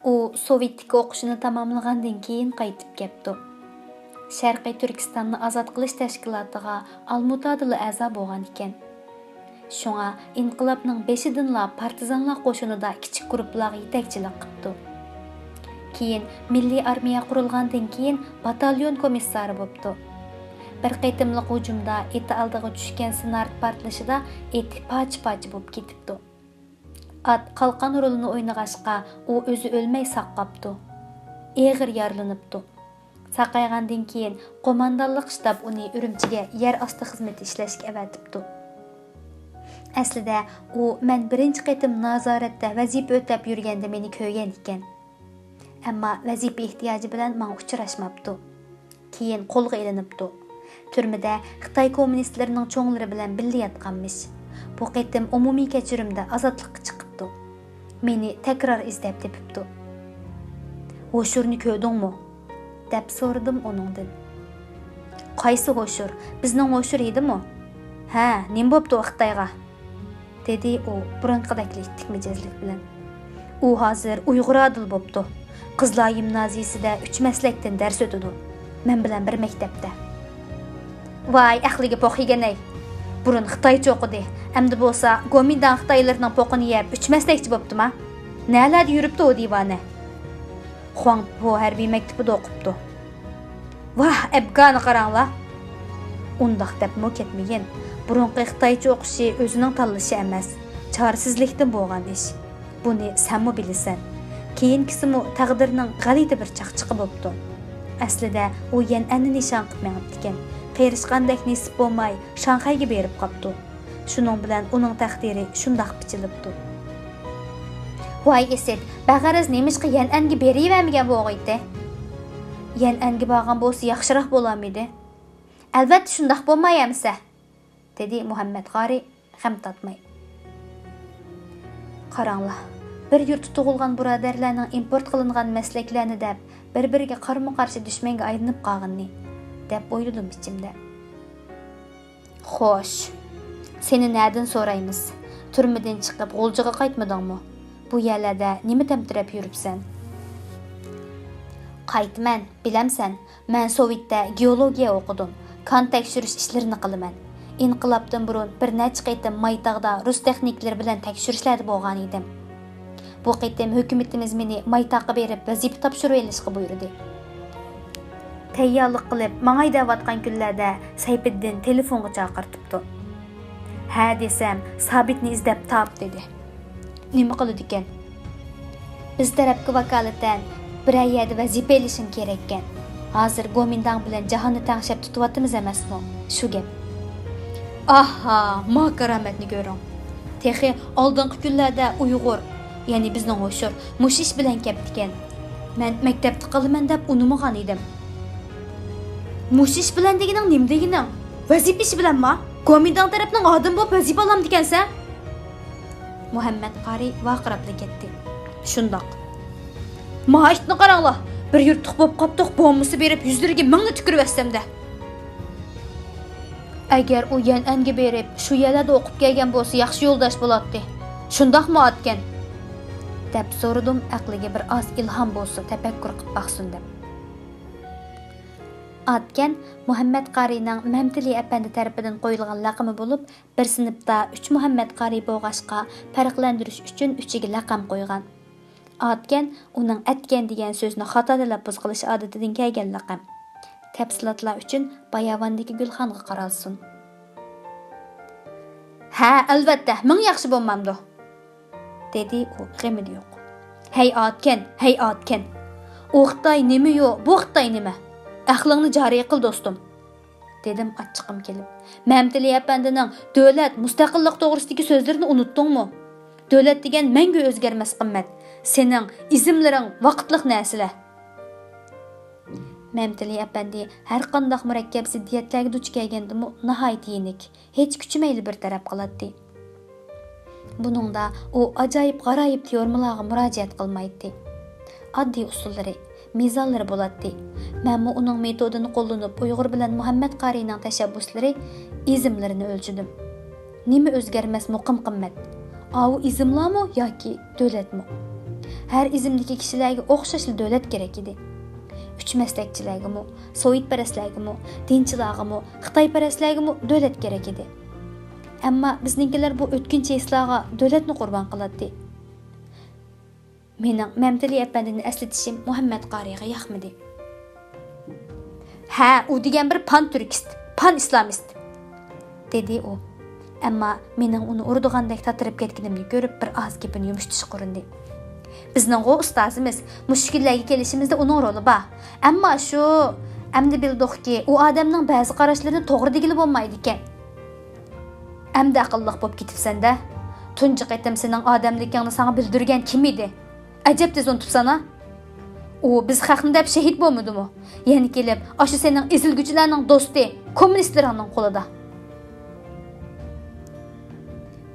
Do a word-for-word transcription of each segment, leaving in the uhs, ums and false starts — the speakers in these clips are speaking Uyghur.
ئۇ سوۋېتتىكى ئوقۇشىنى تاماملىغاندىن كېيىن قايتىپ كەپتۇ. شەرقىي تۈركىستاننى ئازاد قىلىش تەشكىلاتىغا ئالمۇتادىلا ئەزا بولغان ئىكەن. شۇڭا ئىنقىلابنىڭ بېشىدىنلا پارتىزانلار قوشۇنىدا كىچىك گۇرۇپپىلارغا يېتەكچىلىك قىپتۇ. كېيىن مىللىي ئارمىيە قۇرۇلغاندىن كېيىن باتاليون كومىسسارى بوپتۇ. بىر قېتىملىق ھۇجۇمدا ئېتى ئالدىغا چۈشكەن سىنارت پارتلىشىدا ئېتى پارچە-پارچە بولۇپ كېتىپتۇ. ئات قالقان رولىنى ئوينىغاچقا، ئۇ ئۆزى ئۆلمەي ساق قاپتۇ. ئېغىر يارىلىنىپتۇ. ساقايغاندىن كېيىن، قوماندانلىق شتاب ئۇنى ئۈرۈمچىگە يەر ئاستى خىزمىتى ئىشلەشكە ئەۋەتىپتۇ. ئەسلىدە، ئۇ مەن بىرىنچى قېتىم نازارەتتە ۋەزىپە ئۆتەپ يۈرگەندە مېنى كۆرگەن ئىكەن. ئەمما ۋەزىپە ئېھتىياجى بىلەن ماڭا ئۇچراشماپتۇ. كېيىن قولغا ئېلىنىپتۇ. تۈرمىدە خىتاي كوممۇنىستلىرىنىڭ چوڭلىرى بىلەن بىللە ياتقانمىش. بۇ قېتىم ئومۇمىي كەچۈرۈمدە ئازادلىققا چىقىپتۇ. مېنى تەكرار ئىزدەپ تېپىپتۇ. «ھوشۇرنى كۆردۈڭمۇ؟» دەپ سورىدىم ئۇنىڭدىن. «قايسى ھوشۇر؟ بىزنىڭ ھوشۇر ئىدىمۇ؟» «ھە، نېمە بوپتۇ ئۇ خىتايغا؟» دېدى ئۇ بۇرۇنقىدەكلا ئىتتىك مىجەزلىك بىلەن. «ئۇ ھازىر ئۇيغۇر ئادىل بوپتۇ. قىزلار گىمنازىيىسىدە ئۈچ مەسلەكتىن دەرس ئۆتىدۇ. مەن بىلەن بىر مەكتەپتە.» «ۋاي، ئەقلىگە پوق يېگەنەي! بۇرۇن خىتايچە ئوقۇدى، ئەمدى بولسا گومىنداڭ خىتايلىرىنىڭ پوقىنى يەپ ئۈچ مەسلەكچى بوپتۇما؟ نەلەردە يۈرۈپتۇ ئۇ دىۋانە؟» «خۇاڭپو ھەربىي مەكتىپىدە ئوقۇپتۇ.» «ۋاھ، ئەبگانى قاراڭلار!» ئۇنداق دەپمۇ كەتمىگىن. بۇرۇنقى خىتايچە ئوقۇشى ئۆزىنىڭ تاللىشى ئەمەس، چارىسىزلىكتىن بولغان ئىش. بۇنى سەنمۇ بىلىسەن. كېيىنكىسىمۇ تەقدىرنىڭ غەلىتە بىر چاقچىقى بوپتۇ. ئەسلىدە ئۇ يەنئەننى نىشان قىلىپ مېڭىپتىكەن. قېرىشقاندەك نېسىپ بولماي، شاڭخەيگە بېرىپ قاپتۇ. شۇنىڭ بىلەن ئۇنىڭ تەقدىرى شۇنداق پىچىلىپتۇ. ۋاي ئىسىت، بەغەرەز نېمىشقا يەنئەنگە بېرىۋەرمىگەن بولغىيتتى؟ يەنئەنگە بارغان بولسا ياخشىراق بولامىدى؟ ئەلۋەتتە شۇنداق بولماي ئەمىسە، دېدى مۇھەممەت قارى غەم تارتماي. قاراڭلار، بىر يۇرتتا تۇغۇلغان بۇرادەرلەرنىڭ ئىمپورت قىلىنغان مەسلەكلەرنى دەپ، بىر-بىرىگە قارىمۇ قارشى دۈشمەنگە ئايلىنىپ قالغىنىنى، دەپ ئويلىدىم ئىچىمدە. خوش، سېنى نەدىن سورايمىز؟ تۈرمىدىن چىقىپ غۇلجىغا قايتمىدىڭمۇ؟ بۇ يەرلەردە نېمە تەمتىرەپ يۈرۈپسەن؟ قايتىمەن، بىلەمسەن، مەن سوۋېتتە گېئولوگىيە ئوقۇدۇم، كان تەكشۈرۈش ئىشلىرىنى قىلىمەن. ئىنقىلابتىن بۇرۇن بىر نەچچە قېتىم مايتاغدا رۇس تېخنىكلىرى بىلەن تەكشۈرۈشلەردە بولغان ئىدىم. بۇ قېتىم ھۆكۈمىتىمىز مېنى مايتاغقا بېرىپ ۋەزىپە تاپشۇرۇۋېلىشقا بۇيرۇدى. تەييارلىق قىلىپ ماڭاي دەۋاتقان كۈنلەردە سەيپىددىن تېلېفونغا چاقىرتىپتۇ. ھە دېسەم، سابىتنى ئىزدەپ تاپ دېدى. نېمە قىلىدىكەن؟ بىز تەرەپكە ۋاكالىتەن بىرەر يەردە ۋەزىپە ئېلىشىڭ كېرەككەن. ھازىر گومىنداڭ بىلەن جاھاننى تەڭشەپ تۇتۇۋاتىمىز ئەمەسمۇ؟ شۇ گەپ. ئاھا، ما كارامەتنى كۆرۈڭ. تېخى ئالدىنقى كۈنلەردە ئۇيغۇر، يەنى بىزنىڭ ھوشۇر، مۇشۇ ئىش بىلەن كەپتىكەن. مەن مەكتەپتە قالىمەن دەپ ئۇنىمىغان ئىدىم. مۇشۇ ئىش بىلەن دېگىنىڭ نېمە دېگىنىڭ؟ ۋەزىپە ئىشى بىلەنما؟ گومىنداڭ تەرەپنىڭ ئادىمى بولۇپ ۋەزىپە ئالامدىكەنسەن؟ مۇھەممەت قارى ۋارقىراپلا كەتتى. شۇنداق. ما ئىتنى قاراڭلار! بىر يۇرتلۇق بولۇپ قاپتۇق، بولمىسا بېرىپ يۈزلىرىگە مىڭنى تۈكۈرۈۋەتسەمدە! ئەگەر ئۇ يەنئەنگە بېرىپ، شۇ يەرلەردە ئوقۇپ كەلگەن بولسا ياخشى يولداش بولاتتى. شۇنداقمۇ ئاتكەن؟ دەپ سورىدىم، ئەقلىگە بىر ئاز ئىلھام بولسا تەپەككۇر قىپ باقسۇن دەپ. ئاتكەن مۇھەممەت قارىينىڭ مەمتىلى ئەپەندى تەرىپىدىن قويۇلغان لەقىمى بولۇپ، بىر سىنىپتا ئۈچ مۇھەممەت قارىي بولغاچقا، پەرقلەندۈرۈش ئۈچۈن ئۈچىگە لەقەم قويغان. ئاتكەن ئۇنىڭ ئەتكەن دېگەن سۆزنى خاتا تەلەپپۇز قىلىش ئادىتىدىن كەلگەن لەقەم. تەپسىلاتلار ئۈچۈن باياۋاندىكى گۈلخانغا قارالسۇن. ھە، ئەلۋەتتە، مىڭ ياخشى بولمامدۇ؟ دېدى ئۇ غېمىدە يوق. ھەي ئاتكەن، ھەي ئاتكەن! ئۇ خىتاي نېمە يو، بۇ خىتاي نېمە؟ ئەقلىڭنى جارى قىل، دوستۇم! دېدىم ئاچچىقىم كېلىپ. مەمتىلى ئەپەندىنىڭ دۆلەت، مۇستەقىللىق توغرىسىدىكى سۆزلىرىنى ئۇنتتۇڭمۇ؟ دۆلەت دېگەن مەڭگۈ ئۆزگەرمەس قىممەت. سېنىڭ ئىزىملىرىڭ ۋاقىتلىق نەرسىلەر. مەمتىلى ئەپەندى ھەرقانداق مۇرەككەپ زىددىيەتلەرگە دۇچ كەلگەندىمۇ ناھايىتى يېنىك، ھېچ كۈچىمەيلا بىر تەرەپ قىلاتتى. بۇنىڭدا ئۇ ئاجايىپ غارايىپ تېئورېمىلارغا مۇراجىئەت قىلمايتتى. ئاددىي ئۇسۇللىرى، مىزانلىرى بولاتتى. مەنمۇ ئۇنىڭ مېتودىنى قوللىنىپ ئۇيغۇر بىلەن مۇھەممەت قارىينىڭ تەشەببۇسلىرى، ئىزىملىرىنى ئۆلچىدىم. نېمە ئۆزگەرمەس مۇقىم قىممەت؟ ئاۋۇ ئىزىملارمۇ ياكى دۆلەتمۇ؟ ھەر ئىزىمدىكى كىشىلەرگە ئوخشاشلا دۆلەت كېرەك ئىدى. ئۈچ مەسلەكچىلەرگىمۇ، سوۋېتپەرەسلەرگىمۇ، دىنچىلارغىمۇ، خىتايپەرەسلەرگىمۇ دۆلەت كېرەك ئىدى. ئەمما بىزنىڭكىلەر بۇ ئۆتكۈنچى ھېسلارغا دۆلەتنى قۇربان قىلاتتى. مېنىڭ مەمتىلى ئەپەندىنى ئەسلىتىشىم مۇھەممەد قارىيغا ياقمىدى. ھە، ئۇ دېگەن بىر پان تۈركىست، پان ئىسلامىست، دېدى ئۇ. ئەمما مېنىڭ ئۇنى ئۇرىدىغاندەك تاتىرىپ كەتكىنىمنى كۆرۈپ، بىر ئاز گېپىنى يۇمشىتىشقا ئۇرۇندى. بىزنىڭغۇ ئۇستازىمىز، مۇشۇ كۈنلەرگە كېلىشىمىزدە ئۇنىڭ رولى بار. ئەمما شۇ، ئەمدى بىلدۇقكى، ئۇ ئادەمنىڭ بەزى قاراشلىرىنى توغرا دېگىلى بولمايدىكەن. ئەمدى ئەقىللىق بوپ كېتىپسەن-دە. تۇنجى قېتىم سېنىڭ ئادەملىكىڭنى ساڭا بىلدۈرگەن كىم ئىدى؟ ئەجەب تېز ئۇنتۇپسانا؟ ئۇ بىز خەقنى دەپ شېھىت بولمىدىمۇ؟ يەنە كېلىپ، ئاشۇ سېنىڭ ئېزىلگۈچىلەرنىڭ دوستى، كوممۇنىستلىرىڭنىڭ قولىدا.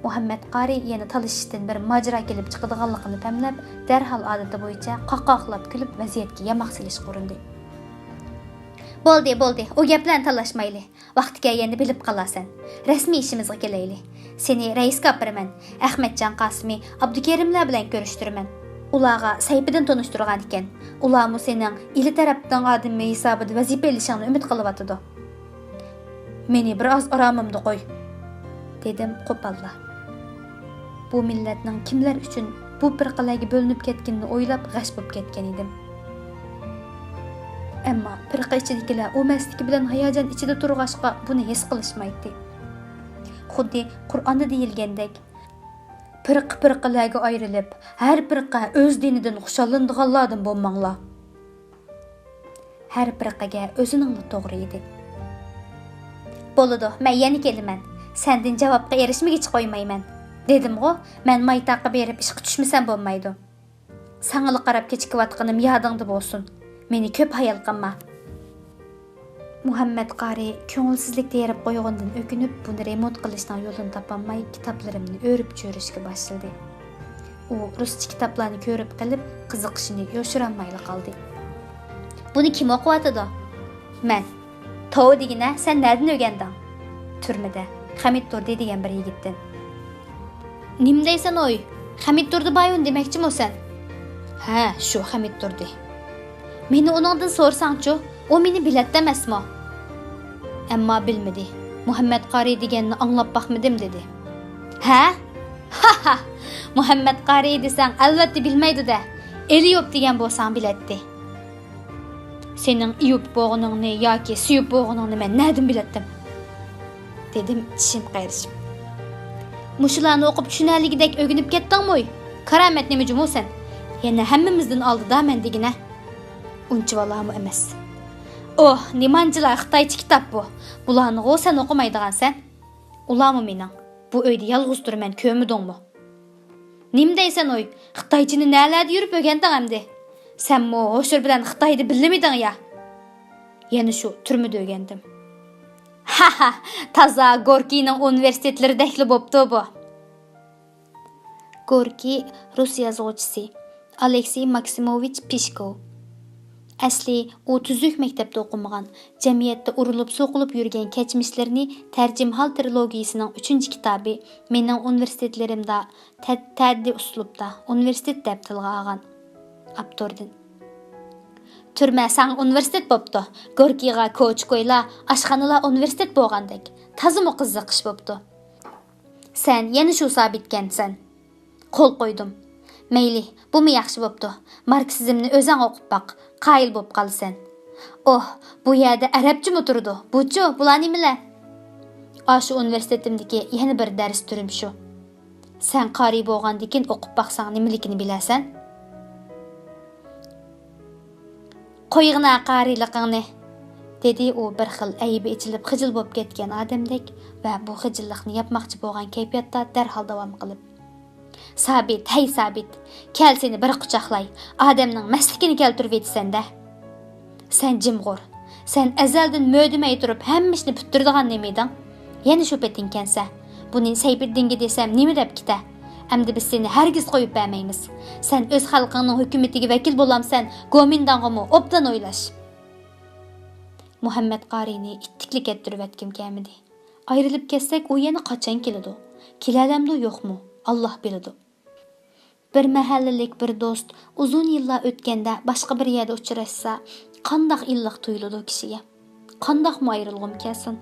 مۇھەممەد قارى يەنە تالىشىشتىن بىر ماجىرا كېلىپ چىقىدىغانلىقىنى پەملەپ، دەرھال ئادىتى بويىچە قاقاقلاپ كۈلۈپ، ۋەزىيەتكە ياماق سېلىشقا ئۇرۇندى. بولدى، بولدى، ئۇ گەپلەرنى تالاشمايلى. ۋاقتى كەلگەندە بىلىپ قالارسەن. رەسمىي ئىشىمىزغا كېلەيلى. سېنى رەئىسكە ئاپىرىمەن. ئەخمەتجان قاسىمى، ئابدۇكېرىملەر بىلەن كۆرۈشتۈرىمەن. ئۇلارغا سەھىپىدىن تونۇشتۇرغانىكەن. ئۇلارمۇ سېنىڭ ئىلى تەرەپنىڭ ئادىمى ھېسابىدا ۋەزىپە ئېلىشىڭنى ئۈمىد قىلىۋاتىدۇ. مېنى بىر ئاز ئارامىمدا قوي، دېدىم قوپاللا. بۇ مىللەتنىڭ كىملەر ئۈچۈن بۇ پىرقىلەرگە بۆلۈنۈپ كەتكىنىنى ئويلاپ غەش بولۇپ كەتكەن ئىدىم. ئەمما پىرقە ئىچىدىكىلەر ئۇ مەستلىكى بىلەن ھاياجان ئىچىدە تۇرغاچقا، بۇنى ھېس قىلىشمايتتى. خۇددى قۇرئاندا دېيىلگەندەك، پىرقە-پىرقىلەرگە ئايرىلىپ، ھەر پىرقە ئۆز دىنىدىن خۇشاللىنىدىغانلاردىن بولماڭلار. ھەر پىرقىگە ئۆزىنىڭلا توغرا ئىدى. بولىدۇ، مەن يەنە كېلىمەن. سەندىن جاۋابقا ئېرىشمىگۈچە قويمايمەن، دېدىمغۇ، مەن مايتاققا بېرىپ ئىشقا چۈشمىسەم بولمايدۇ. ساڭىلا قاراپ كېچىكىۋاتقىنىم يادىڭدا بولسۇن. مېنى كۆپ ھايال قىلما. مۇھەممەد قارى كۆڭۈلسىزلىكتە ھېرىپ قويغىنىدىن ئۆكۈنۈپ، بۇنى رېمونت قىلىشنىڭ يولىنى تاپالماي، كىتابلىرىمنى ئۆرۈپ چۆرۈشكە باشلىدى. ئۇ رۇسچە كىتابلارنى كۆرۈپ قېلىپ، قىزىقىشىنى يوشۇرالمايلا قالدى. بۇنى كىم ئوقۇۋاتىدۇ؟ مەن. توۋا دېگىنە، سەن نەدىن ئۆگەندىڭ؟ تۈرمىدە، خەمىت تۇردى دېگەن بىر يىگىتتىن. نېمە دەيسەن ئوي؟ خەمىت تۇردى بايۇن دېمەكچىمۇ سەن؟ ھە، شۇ خەمىت تۇردى. مېنى ئۇنىڭدىن سورىساڭچۇ، ئۇ مېنى بىلەتتى ئەمەسمۇ؟ ئەمما بىلمىدى. مۇھەممەد قارى دېگەننى ئاڭلاپ باقمىدىم، دېدى. ھە؟ ھاھا! مۇھەممەد قارى دېسەڭ، ئەلۋەتتە بىلمەيدۇ-دە. ئېلىيوپ دېگەن بولساڭ بىلەتتى. سېنىڭ ئىيۇپ بولغىنىڭنى ياكى سىيۇپ بولغىنىڭنى مەن نەدىن بىلەتتىم؟ دېدىم چىشىم قېرىشىپ. مۇشۇلارنى ئوقۇپ چۈشىنەلىگۈدەك ئۆگىنىپ كەتتىڭمۇ؟ كارامەت نېمە جۇمۇ سەن؟ يەنە ھەممىمىزدىن ئالدىدا مەن دېگىنە. ئۇنچىۋالامۇ ئەمەس. ئوھ، نېمانچىلا خىتايچە كىتاب بۇ. بۇلارنىغۇ سەن ئوقۇمايدىغانسەن. ئۇلارمۇ مېنىڭ. بۇ ئۆيدە يالغۇز تۇرىمەن، كۆرمىدىڭمۇ؟ نېمە دەيسەن ئوي؟ خىتايچىنى نەلەردە يۈرۈپ ئۆگەندىڭ ئەمدى؟ سەنمۇ ھوشۇر بىلەن خىتايدا بىللىمىدىڭ يا؟ يەنە شۇ تۈرمىدە ئۆگەندىم. ھەھە، تازا گوركىينىڭ ئۇنىۋېرسىتېتلىرىدەكلا بوپتۇ بۇ. گوركىي رۇس يازغۇچىسى ئالېكسېي ماكسىموۋىچ پىشكوۋ. ئەسلى ئۇ تۈزۈك مەكتەپتە ئوقۇمىغان، جەمئىيەتتە ئۇرۇلۇپ-سوقۇلۇپ يۈرگەن كەچمىشلىرىنى تەرجىمىھال ترىلوگىيىسىنىڭ ئۈچىنچى كىتابى مېنىڭ ئۇنىۋېرسىتېتلىرىمدا تە-، تەددىي ئۇسلۇبتا ئۇنىۋېرسىتېت دەپ تىلغا ئالغان ئاپتوردىن. تۈرمە ساڭا ئۇنىۋېرسىتېت بوپتۇ، گوركىيغا كوچا-كويلار، ئاشخانىلار ئۇنىۋېرسىتېت بولغاندەك، تازىمۇ قىزىقىش بوپتۇ. سەن يەنە شۇ سابىتكەنسەن. قول قويدۇم. مەيلى، بۇمۇ ياخشى بوپتۇ. ماركسىزمنى ئۆزەڭ ئوقۇپ باق، قايىل بوپ قالىسەن. ئوھ، بۇ يەردە ئەرەبچىمۇ تۇرىدۇ. بۇچۇ، بۇلار نېمىلەر؟ ئاشۇ ئۇنىۋېرسىتېتىمدىكى يەنە بىر دەرس تۈرۈم شۇ. سەن قارىي بولغاندىكىن ئوقۇپ باقساڭ نېمىلىكىنى بىلەرسەن. قويغىنا قارىيلىقىڭنى، دېدى ئۇ بىر خىل ئەيىبى ئېچىلىپ خىجىل بولۇپ كەتكەن ئادەمدەك ۋە بۇ خىجىللىقنى ياپماقچى بولغان كەيپىياتتا دەرھال داۋام قىلىپ. سابىت، ھەي سابىت، كەل سېنى بىر قۇچاقلاي، ئادەمنىڭ مەستلىكىنى كەلتۈرۈۋېتىسەن-دە. سەن جىمغۇر. سەن ئەزەلدىن مۆدىمەي تۇرۇپ ھەممە ئىشنى پۈتتۈرىدىغان نېمىدىڭ؟ يەنە شۇ پېتىڭكەنسە. بۇنى سەيپىددىنگە دېسەم نېمە دەپ كېتە؟ ئەمدى بىز سېنى ھەرگىز قويۇپ بەرمەيمىز. سەن ئۆز خەلقىڭنىڭ ھۆكۈمىتىگە ۋەكىل بولامسەن، گومىنداڭغىمۇ ئوبدان ئويلاش. مۇھەممەد قارىينى ئىتتىكلا كەتتۈرۈۋەتكۈم كەلمىدى. ئايرىلىپ كەتسەك، ئۇ يەنە قاچان كېلىدۇ؟ كېلەلەمدۇ يوقمۇ؟ ئاللا بىلىدۇ. بىر مەھەللىلىك بىر دوست ئۇزۇن يىللار ئۆتكەندە باشقا بىر يەردە ئۇچراشسا، قانداق ئىللىق تۇيۇلىدۇ كىشىگە؟ قانداقمۇ ئايرىلغۇم كەلسۇن؟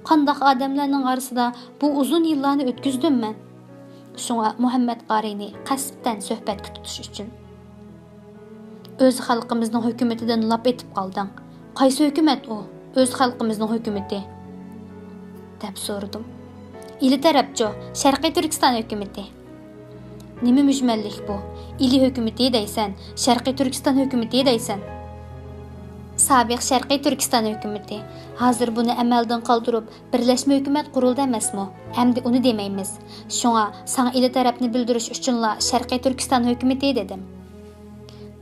قانداق ئادەملەرنىڭ ئارىسىدا بۇ ئۇزۇن يىللارنى ئۆتكۈزدۈم مەن؟ شۇڭا مۇھەممەد قارىينى قەستەن سۆھبەتكە تۇتۇش ئۈچۈن، «ئۆز خەلقىمىزنىڭ ھۆكۈمىتىدىن لاپ ئېتىپ قالدىڭ. قايسى ھۆكۈمەت ئۇ، ئۆز خەلقىمىزنىڭ ھۆكۈمىتى؟» دەپ سورىدىم. «ئىلى تەرەپچۇ، شەرقىي تۈركىستان ھۆكۈمىتى.» «نېمە مۈجمەللىك بۇ؟ ئىلى ھۆكۈمىتى دەيسەن، شەرقىي تۈركىستان ھۆكۈمىتى دەيسەن.» «سابىق شەرقىي تۈركىستان ھۆكۈمىتى. ھازىر بۇنى ئەمەلدىن قالدۇرۇپ، بىرلەشمە ھۆكۈمەت قۇرۇلدى ئەمەسمۇ؟ ئەمدى ئۇنى دېمەيمىز. شۇڭا ساڭا ئىلى تەرەپنى بىلدۈرۈش ئۈچۈنلا شەرقىي تۈركىستان ھۆكۈمىتى دېدىم.»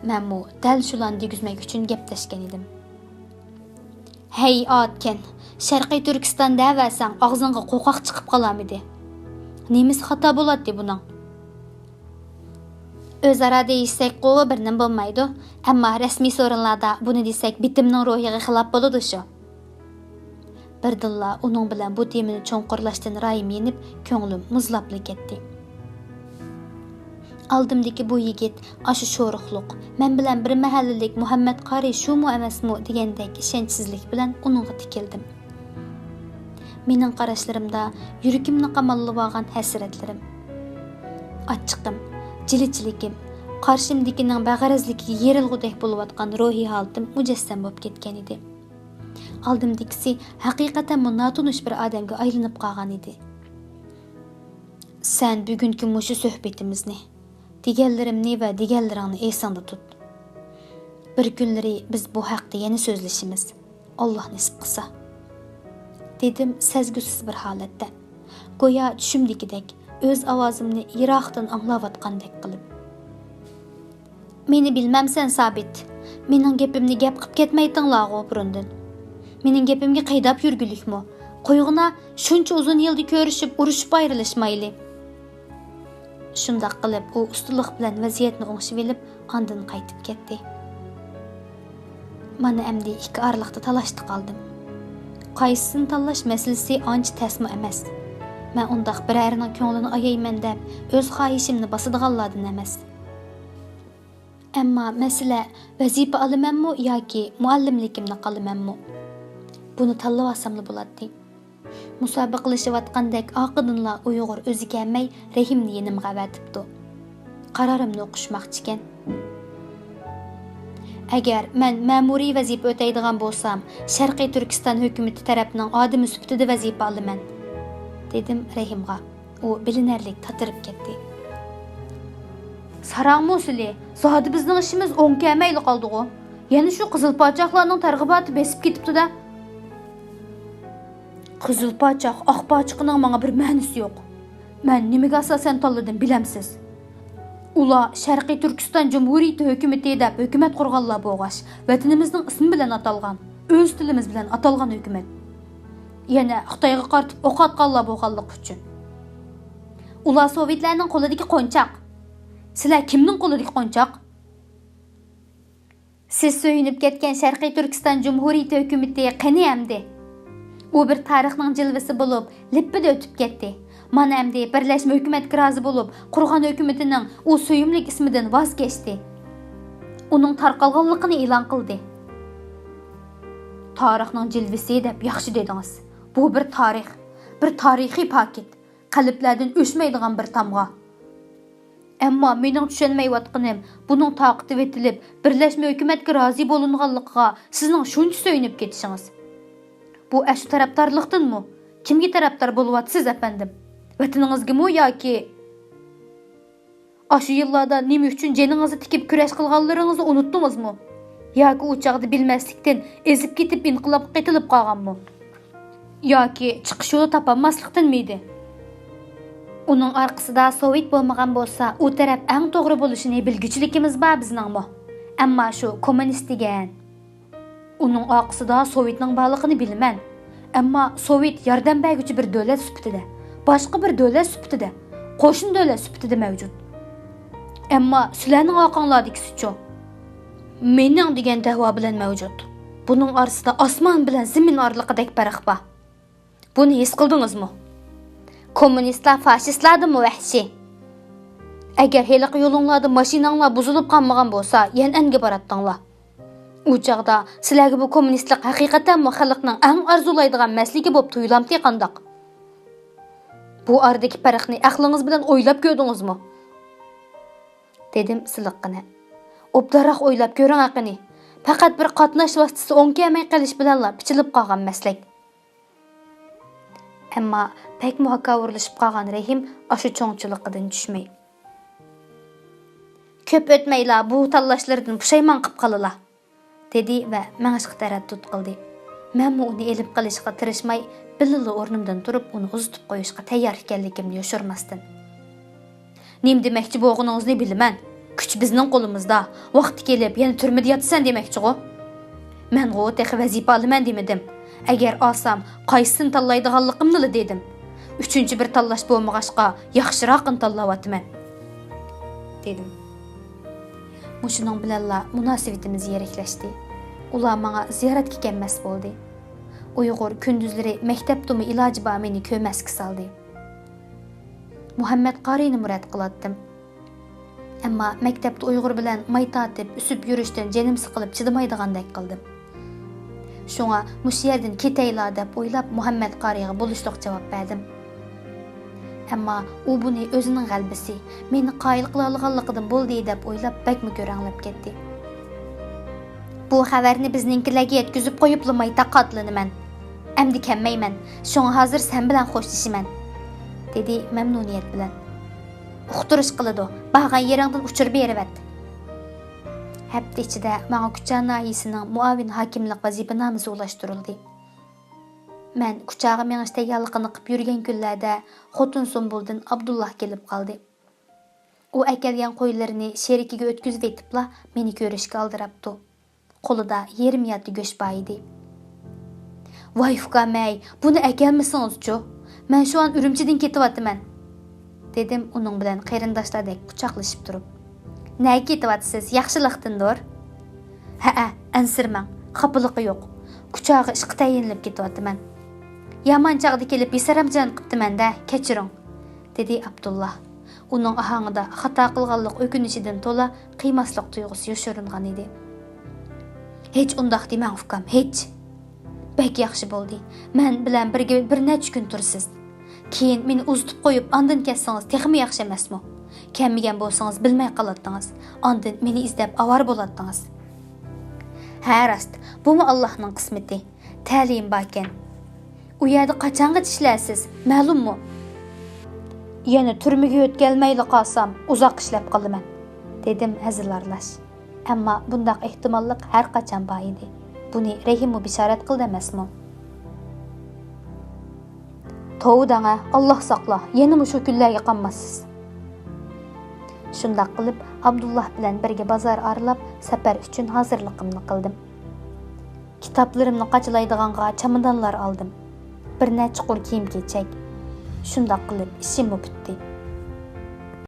مەنمۇ دەل شۇلارنى دېگۈزمەك ئۈچۈن گەپلەشكەن ئىدىم. «ھەي، ئاتكەن، شەرقىي تۈركىستان دەۋەرسەڭ ئاغزىڭغا قوقاق چىقىپ قالامىدى؟ نېمىسى خاتا بولاتتى بۇنىڭ؟» «ئۆزئارا دېيىشسەكقۇ بىر نېمە بولمايدۇ، ئەمما رەسمىي سورۇنلاردا بۇنى دېسەك بىتىمنىڭ روھىغا خىلاپ بولىدۇ شۇ.» بىردىنلا ئۇنىڭ بىلەن بۇ تېمىنى چوڭقۇرلاشتىن رايىم يېنىپ، كۆڭلۈم مۇزلاپلا كەتتى. ئالدىمدىكى بۇ يىگىت، ئاشۇ شورۇقلۇق، مەن بىلەن بىر مەھەللىلىك مۇھەممەد قارى شۇمۇ ئەمەسمۇ دېگەندەك ئىشەنچسىزلىك بىلەن ئۇنىڭغا تىكىلدىم. مېنىڭ قاراشلىرىمدا يۈرىكىمنى قاماللىۋالغان ھەسرەتلىرىم، ئاچچىقىم، جىلىچىلىكىم، قارشىمدىكىنىڭ بەغەرەزلىكىگە يېرىلغۇدەك بولۇۋاتقان روھىي ھالىتىم مۇجەسسەم بولۇپ كەتكەنىدى. ئالدىمدىكىسى ھەقىقەتەنمۇ ناتونۇش بىر ئادەمگە ئايلىنىپ قالغانىدى. «سەن بۈگۈنكى مۇشۇ سۆھبىتىمىزنى، دېگەنلىرىمنى ۋە دېگەنلىرىڭنى ئېسىڭدە تۇت. بىر كۈنلىرى بىز بۇ ھەقتە يەنە سۆزلىشىمىز، ئاللا نېسىپ قىلسا.» دېدىم سەزگۈسىز بىر ھالەتتە، گويا چۈشۈمدىكىدەك، ئۆز ئاۋازىمنى يىراقتىن ئاڭلاۋاتقاندەك قىلىپ. «مېنى بىلمەمسەن، سابىت؟ مېنىڭ گېپىمنى گەپ قىپ كەتمەيتىڭلارغۇ بۇرۇندىن. مېنىڭ گېپىمگە قىيداپ يۈرگۈلۈكمۇ؟ قويغىنا، شۇنچە ئۇزۇن يىلدا كۆرۈشۈپ، ئۇرۇشۇپ ئايرىلىشمايلى.» شۇنداق قىلىپ، ئۇ ئۇستىلىق بىلەن ۋەزىيەتنى ئوڭشىۋېلىپ، ئاندىن قايتىپ كەتتى. مانا ئەمدى ئىككى ئارىلىقتا تالاشتا قالدىم. قايسىسىنى تاللاش مەسىلىسى ئانچە تەسمۇ ئەمەس. مەن ئۇنداق بىرەرىنىڭ كۆڭلىنى ئايايمەن دەپ، ئۆز خاھىشىمنى باسىدىغانلاردىن ئەمەس. ئەمما مەسىلە، ۋەزىپە ئالىمەنمۇ ياكى مۇئەللىملىكىمنى قالىمەنمۇ؟ بۇنى تاللىۋالساملا بولاتتى. مۇسابىقىلىشىۋاتقاندەك ئارقىدىنلا ئۇيغۇر ئۆزى كەلمەي، رەھىمنى يېنىمغا ئەۋەتىپتۇ. قارارىمنى ئوقۇشماقچىكەن. «ئەگەر مەن مەمۇرىي ۋەزىپە ئۆتەيدىغان بولسام، شەرقىي تۈركىستان ھۆكۈمىتى تەرەپنىڭ ئادىمى سۈپىتىدە ۋەزىپە ئالىمەن.» دېدىم رەھىمغا. ئۇ بىلىنەرلىك تاتىرىپ كەتتى. «ساراڭمۇ سىلى، زادى بىزنىڭ ئىشىمىز ئوڭ كەلمەيلا قالدىغۇ. يەنە شۇ قىزىل پاچاقلارنىڭ تەرغىباتى بېسىپ كېتىپتۇ-دە.» «قىزىل پاچاق، ئاق پاچىقىنىڭ ماڭا بىر مەنىسى يوق. مەن نېمىگە ئاساسەن تاللىدىم بىلەمسىز؟ ئۇلار شەرقىي تۈركىستان جۇمھۇرىيىتى ھۆكۈمىتى دەپ ھۆكۈمەت قۇرغانلار بولغاچ، ۋەتىنىمىزنىڭ ئىسمى بىلەن ئاتالغان، ئۆز تىلىمىز بىلەن ئاتالغان ھۆكۈمەت. يەنە خىتايغا قارىتىپ ئوق ئاتقانلار بولغانلىقى ئۈچۈن. ئۇلار سوۋېتلارنىڭ قولىدىكى قونچاق. سىلەر كىمنىڭ قولىدىكى قونچاق؟» سىز سۆيۈنۈپ كەتكەن شەرقىي تۈركىستان جۇمھۇرىيىتى ھۆكۈمىتى قېنى ئەمدى؟ ئۇ بىر تارىخنىڭ جىلۋىسى بولۇپ، لىپپىدە ئۆتۈپ كەتتى. مانا ئەمدى بىرلەشمە ھۆكۈمەتكە رازى بولۇپ، قۇرغان ھۆكۈمىتىنىڭ ئۇ سۆيۈملۈك ئىسمىدىن ۋاز كەچتى. ئۇنىڭ تارقالغانلىقىنى ئېلان قىلدى. تارىخنىڭ جىلۋىسى دەپ ياخشى دېدىڭىز. بۇ بىر تارىخ، بىر تارىخىي پاكىت، قەلبلەردىن ئۆچمەيدىغان بىر تامغا. ئەمما مېنىڭ چۈشەنمەيۋاتقىنىم، بۇنىڭ تارقىتىۋېتىلىپ، بىرلەشمە ھۆكۈمەتكە رازى بولۇنغانلىقىغا سىزنىڭ شۇنچە سۆيۈنۈپ كېتىشىڭىز. بۇ ئەشۇ تەرەپدارلىقتىنمۇ؟ كىمگە تەرەپدار بولۇۋاتىسىز، ئەپەندىم؟ ۋەتىنىڭىزگىمۇ ياكى؟ ئاشۇ يىللاردا نېمە ئۈچۈن جېنىڭىزنى تىكىپ كۈرەش قىلغانلىرىڭىزنى ئۇنۇتتىڭىزمۇ؟ ياكى ئۇ چاغدا بىلمەسلىكتىن ئېزىپ كېتىپ ئىنقىلابقا قېتىلىپ قالغانمۇ؟ ياكى چىقىش يولى تاپالماسلىقتىنمىدى؟ ئۇنىڭ ئارقىسىدا سوۋېت بولمىغان بولسا، ئۇ تەرەپ ئەڭ توغرا بولۇشىنى بىلگۈچىلىكىمىز بار بىزنىڭمۇ. ئەمما شۇ كوممۇنىست دېگەن. ئۇنىڭ ئارقىسىدا سوۋېتنىڭ بارلىقىنى بىلىمەن. ئەمما سوۋېت ياردەم بەرگۈچى بىر دۆلەت سۈپىتىدە، باشقا بىر دۆلەت سۈپىتىدە، قوشنا دۆلەت سۈپىتىدە مەۋجۇت. ئەمما سىلەرنىڭ ئارقاڭلاردىكىسىچۇ؟ مېنىڭ دېگەن دەۋا بىلەن مەۋجۇت. بۇنىڭ ئارىسىدا ئاسمان بىلەن زېمىن ئارىلىقىدەك پەرق بار. بۇنى ھېس قىلدىڭىزمۇ؟ كوممۇنىستلار فاشىستلاردىنمۇ ۋەھشىي. ئەگەر ھېلىقى يولۇڭلاردا ماشىناڭلار بۇزۇلۇپ قالمىغان بولسا، يەنئەنگە باراتتىڭلار. ئۇ چاغدا سىلەرگە بۇ كوممۇنىستلىق ھەقىقەتەنمۇ خەلقنىڭ ئەڭ ئارزۇلايدىغان مەسلىكى بولۇپ تۇيۇلامتى قانداق؟ بۇ ئارىدىكى پەرقنى ئەقلىڭىز بىلەن ئويلاپ كۆردىڭىزمۇ؟ دېدىم سىلىققىنە. ئوبدانراق ئويلاپ كۆرۈڭ قېنى. پەقەت بىر قاتناش ۋاسىتىسى ئوڭ كەلمەي قېلىش بىلەنلا پىچىلىپ قالغان مەسلەك. ئەمما بەكمۇ ھاكاۋۇرلىشىپ قالغان رەھىم ئاشۇ چوڭچىلىقىدىن چۈشمەي. كۆپ ئۆتمەيلا بۇ تاللاشلىرىدىن پۇشايمان قىپ قالىلا، دېدى ۋە مېڭىشقا تەرەددۇت قىلدى. مەنمۇ ئۇنى ئېلىپ قېلىشقا تىرىشماي، بىللىلا ئورنۇمدىن تۇرۇپ، ئۇنى ئۇزىتىپ قويۇشقا تەييار ئىكەنلىكىمنى يوشۇرماستىن. نېمە دېمەكچى بولغىنىڭىزنى بىلىمەن. كۈچ بىزنىڭ قولىمىزدا. ۋاقتى كېلىپ يەنە تۈرمىدە ياتىسەن دېمەكچىغۇ؟ مەنغۇ تېخى ۋەزىپە ئالىمەن دېمىدىم. ئەگەر ئالسام، قايسىسىنى تاللايدىغانلىقىمنىلا دېدىم. ئۈچىنچى بىر تاللاش بولمىغاچقا، ياخشىراقىنى تاللاۋاتىمەن، دېدىم. مۇشۇنىڭ بىلەنلا مۇناسىۋىتىمىز يىرىكلەشتى. ئۇلار ماڭا زىيارەتكە كەلمەس بولدى. ئۇيغۇر كۈندۈزلىرى مەكتەپتىمۇ ئىلاجى بار مېنى كۆرمەسكە سالدى. مۇھەممەت قارىينىمۇ رەت قىلاتتىم. ئەمما مەكتەپتە ئۇيغۇر بىلەن ماي تارتىپ، ئۈسۈپ يۈرۈشتىن جېنىم سىقىلىپ چىدىمايدىغاندەك قىلدىم. شۇڭا مۇشۇ يەردىن كېتەيلا دەپ ئويلاپ، مۇھەممەت قارىيغا بولۇشلۇق جاۋاب بەردىم. ئەمما ئۇ بۇنى ئۆزىنىڭ غەلىبىسى، مېنى قايىل قىلالىغانلىقىدىن بولدى دەپ ئويلاپ، بەكمۇ كۆرەڭلەپ كەتتى. بۇ خەۋەرنى بىزنىڭكىلەرگە يەتكۈزۈپ قويۇپلا ماي تارقاتىۋالىمەن. ئەمدى كەلمەيمەن. شۇڭا ھازىر سەن بىلەن خوشلىشىمەن، دېدى مەمنۇنىيەت بىلەن. ئۇقتۇرۇش قىلىدۇ، بارغان يېرىڭدىن ئۇچۇر بېرىۋەت. ھەپتە ئىچىدە ماڭا كۇچا ناھىيەسىنىڭ مۇئاۋىن ھاكىملىق ۋەزىپىنامىسى ئۇلاشتۇرۇلدى. مەن كۇچاغا مېڭىش تەييارلىقىنى قىپ يۈرگەن كۈنلەردە خوتۇن سۇمبۇلدىن ئابدۇللا كېلىپ قالدى. ئۇ ئەكەلگەن قويلىرىنى شېرىكىگە ئۆتكۈزۈۋېتىپلا مېنى كۆرۈشكە ئالدىراپتۇ. قولىدا يېرىم ياتى گۆش بار ئىدى. ۋاي ئۇكام ھەي، بۇنى ئەكەلمىسىڭىزچۇ؟ مەن شۇ ئان ئۈرۈمچىدىن كېتىۋاتىمەن، دېدىم ئۇنىڭ بىلەن قېرىنداشلاردەك قۇچاقلىشىپ تۇرۇپ. نەگە كېتىۋاتىسىز؟ ياخشىلىقتىندۇر؟ ھەئە، ئەنسىرىمەڭ، خاپىلىقى يوق. كۇچاغا ئىشقا تەيىنلىنىپ كېتىۋاتىمەن. يامان چاغدا كېلىپ بىسەرەمجان قىپتىمەن-دە، كەچۈرۈڭ، دېدى ئابدۇللا. ئۇنىڭ ئاھاڭىدا خاتا قىلغانلىق ئۆكۈنۈشىدىن تولا قىيماسلىق تۇيغۇسى يوشۇرۇنغان ئىدى. ھېچ ئۇنداق دېمەڭ ئۇكام، ھېچ. بەك ياخشى بولدى. مەن بىلەن بىرگە بىر نەچچە كۈن تۇرىسىز. كېيىن مېنى ئۇزىتىپ قويۇپ ئاندىن كەتسىڭىز تېخىمۇ ياخشى ئەمەسمۇ؟ كەلمىگەن بولسىڭىز بىلمەي قالاتتىڭىز. ئاندىن مېنى ئىزدەپ ئاۋارە بولاتتىڭىز. ھە راست، بۇمۇ ئاللاھنىڭ قىسمىتى. تەلىيىم باركەن. ئۇ يەردە قاچانغىچە ئىشلەرسىز، مەلۇممۇ؟ يەنە تۈرمىگە يۆتكەلمەيلا قالسام، ئۇزاق ئىشلەپ قالىمەن، دېدىم ھەزىل ئارىلاش. ئەمما بۇنداق ئېھتىماللىق ھەر قاچان بار ئىدى. بۇنى رەھىممۇ بېشارەت قىلدى ئەمەسمۇ؟ توۋا دەڭە، ئاللا ساقلا، يەنە مۇشۇ كۈنلەرگە قالماسسىز. شۇنداق قىلىپ، ئابدۇللا بىلەن بىرگە بازار ئارىلاپ، سەپەر ئۈچۈن ھازىرلىقىمنى قىلدىم. كىتابلىرىمنى قاچىلايدىغانغا چامادانلار ئالدىم. بىر نەچچە قۇر كىيىم-كېچەك. شۇنداق قىلىپ ئىشىممۇ پۈتتى.